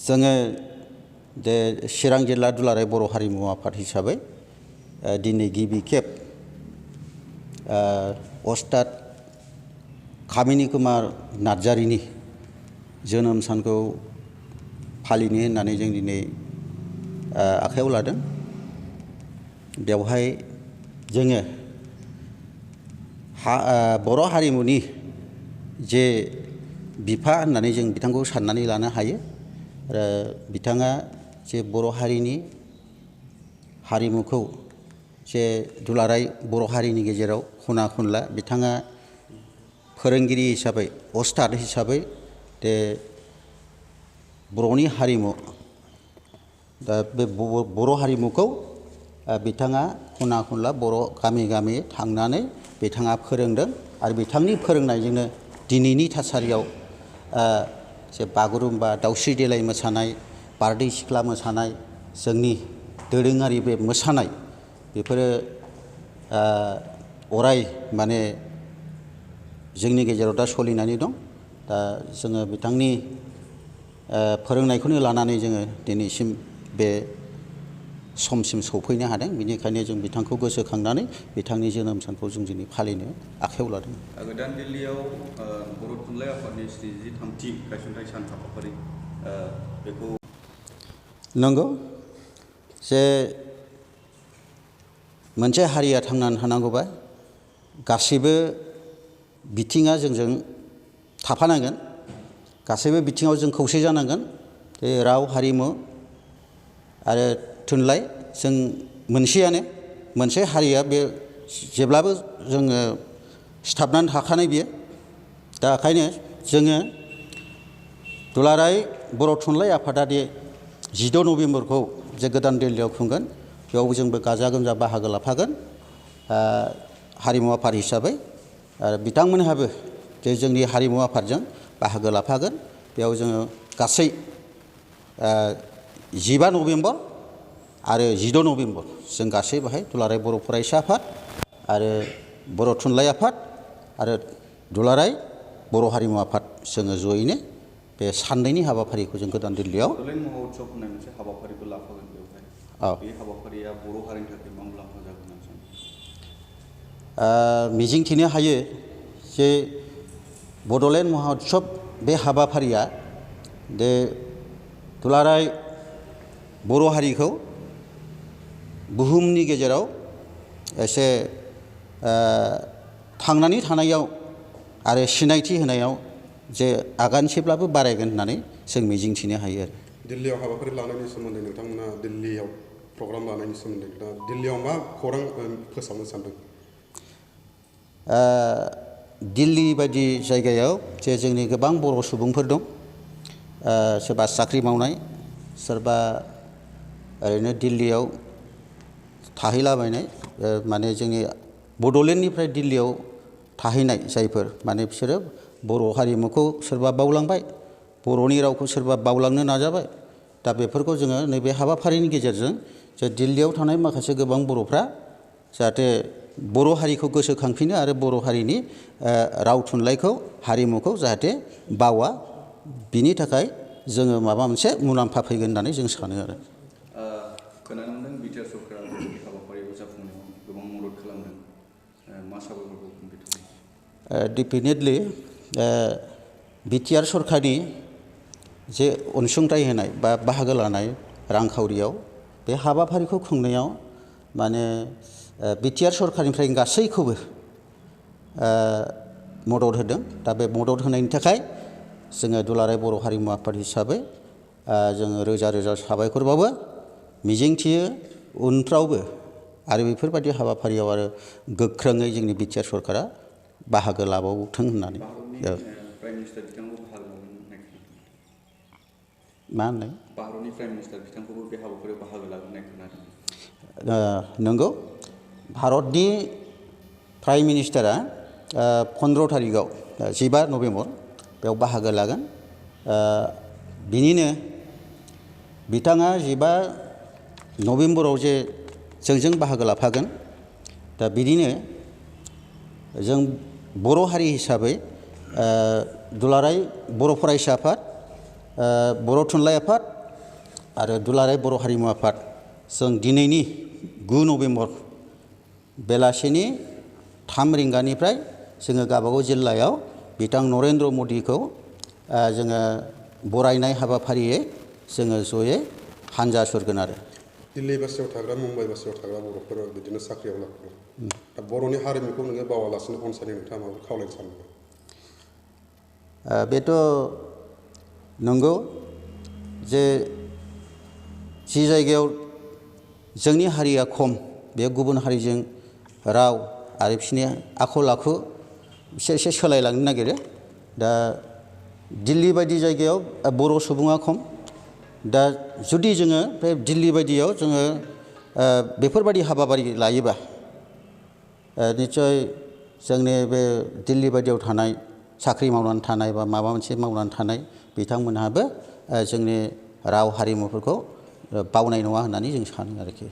जोङो दे चिरां जिल्ला दुलाराय बर' हारिमु आफाद हिसाबै दिनै गिबि खेब अस्ताद कामिनी कुमार नार्जारिनि जोनोम सानखौ फालिनो होननानै जों दिनै आखायाव लादों। बेवहाय जोङो बर' हारिमुनि जे बिफा होननानै जों बिथांखौ साननानै लानो हायो। आरो बिथाङा जे बर' हारिनि हारिमुखौ जे दुलाराय बर' हारिनि गेजेराव खना खनला बिथाङा फोरोंगिरि हिसाबै अस्ताद हिसाबै दे बर'नि हारिमु दा बे बर' हारिमुखौ बिथाङा खना खनला बर' गामि गामि थांनानै बिथाङा फोरोंदों। आरो बिथांनि फोरोंनायजोंनो दिनैनि थासारियाव जे बागुरुम्बा, दाउस्रि देलाय मोसानाय, बारदै सिख्ला मोसानाय, जोंनि दोरोङारि बे मोसानाय बेफोरो अराय माने जोंनि गेजेराव दा सोलिनानै दं। दा जोङो बिथांनि फोरोंनायखौनो लानानै जोङो दिनैसिम बे समसिम सौफैनो हादों। बेनिखायनो जों बिथांखौ गोसोखांनानै बिथांनि जोनोम सानखौ जों दिनै फालिनो आखायाव लादों। गोदान दिल्लीयाव बर' थुनलाइ आफादनि 73थि गायसनथाइ सान हाबाफारि बेखौ नंगौ जे मोनसे हारिया थांनानै थानांगौबा गासैबो बिथिङा जोंजों थाफानांगोन। गासैबो बिथिङाव जों खौसे जानांगोन। जे राव हारिमु आरो थुनलाइ जों मोनसेयानो। मोनसे हारिया बे जेब्लाबो जोङो सिथाबनानै थाखानाय बियो। दा ओंखायनो जोङो दुलाराय बर' थुनलाइ आफादा दे 16 नभेम्बरखौ जे गोदान दिल्लीयाव खुंगोन बेयाव जोंबो गाजा गोमजा बाहागो लाफागोन हारिमु आफाद हिसाबै। आरो बिथांमोनहाबो जे जोंनि हारिमु आफादजों बाहागो लाफागोन। बेयाव जोङो गासै 15 नभेम्बर आरो 16 नभेम्बर जों गासै बेहाय दुलाराय बर' फरायसा आफाद आरो बर' थुनलाइ आफाद आरो दुलाराय बर' हारिमु आफाद जोङो जयैनो बे साननैनि हाबाफारिखौ जों गोदान दिल्लीयाव बड'लेण्ड महोत्सब होननाय मोनसे हाबाफारिबो लाफागोन बेवहाय। बे हाबाफारिया बर' हारिनि थाखाय मा मुलाम्फा जागोन होननानै सानो? मिजिंथिनो हायो जे बड'लेण्ड महोत्सब बे हाबाफारिया दे दुलाराय बर' हारिखौ बुहुमनि गेजेराव एसे थांनानै थानायाव आरो सिनायथि होनायाव जे आगानसेब्लाबो बारायगोन होननानै जों मिजिंथिनो हायो आरो। दिल्लीयाव हाबाफारि लानायनि सोमोन्दै नोंथांमोना दिल्लीयाव प्रग्राम लानायनि सोमोन्दै दा दिल्लीयाव मा खौरां फोसावनो सानदों? दिल्ली बायदि जायगायाव जे जोंनि गोबां बर' सुबुंफोर दं। सोरबा साख्रि मावनाय, सोरबा ओरैनो दिल्लीयाव थाहैलाबायनाय माने जोंनि बड'लेण्डनिफ्राय दिल्लीयाव थाहैनाय जायफोर माने बिसोरो बर' हारिमुखौ सोरबा बावलांबाय, बर'नि रावखौ सोरबा बावलांनो नाजाबाय। दा बेफोरखौ जोङो नैबे हाबाफारिनि गेजेरजों जे दिल्लीयाव थानाय माखासे गोबां बर'फ्रा जाहाथे बर' हारिखौ गोसोखांफिनो आरो बर' हारिनि राव थुनलाइखौ हारिमुखौ जाहाथे बावा बिनि थाखाय जोङो माबा मोनसे मुलाम्फा फैगोन होननानै जों सानो आरो। खोनानो मोनदों बिटिआर सरकारा बे हाबाफारिखौ जाफुंनायाव गोबां मदद खालामदों। मा साबायखर बावगोन बिथांमोन? डेफिनेटलि बिटिआर सरकारनि जे अनसुंथाइ होनाय बा बाहागो लानाय रांखावरियाव बे हाबाफारिखौ खुंनायाव माने बिटिआर सरकारनिफ्राय गासैखौबो मदद होदों। दा बे मदद होनायनि थाखाय जोङो दुलाराय बर' हारिमु आफाद हिसाबै जोङो रोजा रोजा साबायखर बावो। मिजिंथियो उनफ्रावबो आरो बेफोरबायदि हाबाफारियाव आरो गोख्रोङै जोंनि बिटिआर सरकारा बाहागो लाबावथों होननानै। प्राइम मिनिस्टार बिथांखौ बाहागो लागोन होननाय खोनादों। मा होनदों? भारतनि प्राइम मिनिस्टार बिथांखौबो बे हाबाफारियाव बाहागो लागोन होननाय खोनादों। नंगौ भारतनि प्राइम मिनिस्टारा 15 थारिखआव 15 नभेम्बर बेयाव बाहागो लागोन। बिनिनो बिथाङा 15 नभेम्बराव जे जोंजों बाहागो लाफागोन। दा बिदिनो जों बर' हारि हिसाबै दुलाराय बर' फरायसा आफाद, बर' थुनलाइ आफाद आरो दुलाराय बर' हारिमु आफाद जों दिनैनि 9 नभेम्बर बेलासिनि 3 रिंगानिफ्राय जोङो गावबागाव जिल्लायाव बिथां नरेन्द्र मदिखौ जोङो बरायनाय हाबाफारियै जोङो जयै हानजा सुरगोन आरो दिल्ली बासियाव थाग्रा मुम्बाइ बासियाव थाग्रा बर'फोरा बिदिनो साख्रियाव लाखो दा बर'नि हारिमुखौ नोङो बावालासिनो अनसायनो नोंथाङा माबा खावलायनो सानो नामा? बेथ' नंगौ जे जि जायगायाव जोंनि हारिया खम बे गुबुन हारिजों राव आरो बिसोरनि आखल आखु एसे सोलायलांनो नागिरो। दा दिल्ली बायदि जायगायाव बर' सुबुङा खम। दा जुदि जोङो बे दिल्ली बायदियाव जोङो बेफोरबायदि हाबाफारि लायोबा निस्सय जोंनि बे दिल्ली बायदियाव थानाय साख्रि मावनानै थानाय बा माबा मोनसे मावनानै थानाय बिथांमोनहाबो जोंनि राव हारिमुफोरखौ बावनाय नङा होननानै जों सानो आरोखि।